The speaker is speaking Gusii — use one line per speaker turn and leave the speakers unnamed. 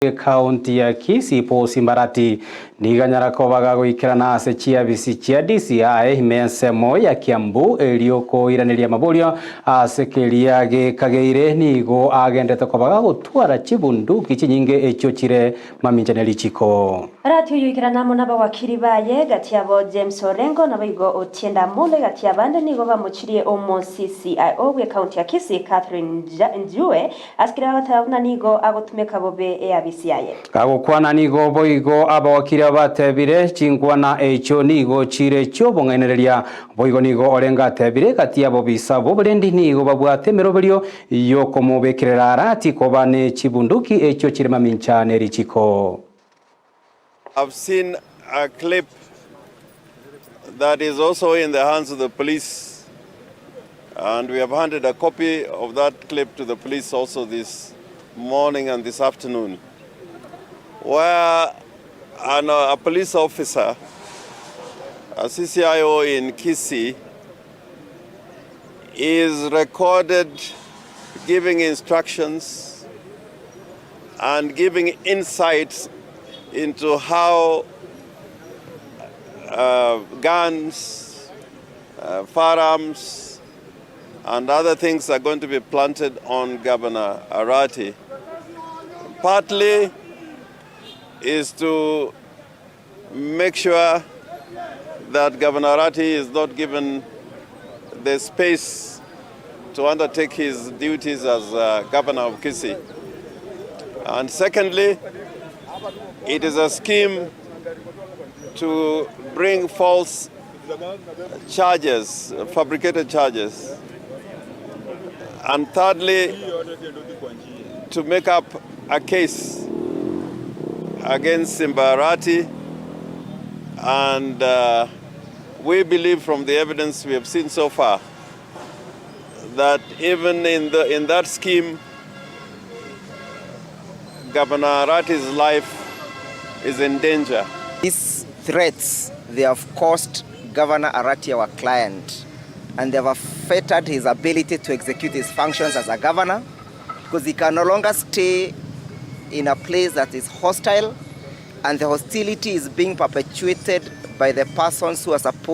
Ekaunti ya Kisii Paul Simbarati nigo anyara koba gagoikerana ase chiabisi chia DCI ime ensemo ya Kiambu erio koiraneria amaborio ase keria gekageire nigo agendete koba gagotwara chibunduki chinyinge echio chire mamincha ne richiko.
Arati oyoikerana amo nabawakiri baye, gati yabo James Orengo naboigo Otiende Amolo egati y'abande nigo bamochirie omo CCIO bw'ecounty ya Kisii Catherine Njue Asikire agoteba buna nigo agotumeka bobe eabisi yaye.
Gagokwana nigo boigo abawakiri aba batebire, Chinkwana echio nigo chire chi'obong'ainereria. Boigo nigo orenge atebire, Gati y'abobisa b'oborendi nigo babwate emeroberio y'okomobekerera arati koba ne chibunduki echio chire mamincha ne richiko.
I've seen a clip that is also in the hands of the police and we have handed a copy of that clip to the police also this morning and this afternoon where an, a police officer, a CCIO in Kisii, is recorded giving instructions and giving insights into how uh, guns, uh, firearms, and other things are going to be planted on Governor Arati. Partly is to make sure that Governor Arati is not given the space to undertake his duties as uh, governor of Kisii. And secondly, it is a scheme to bring false charges, fabricated charges. And thirdly, to make up a case against Simba Arati. And uh, we believe from the evidence we have seen so far that even in, the, in that scheme, Governor Arati's life is in danger.
These threats, they have cost Governor Arati, our client, and they have affected his ability to execute his functions as a governor because he can no longer stay in a place that is hostile and the hostility is being perpetuated by the persons who are supposed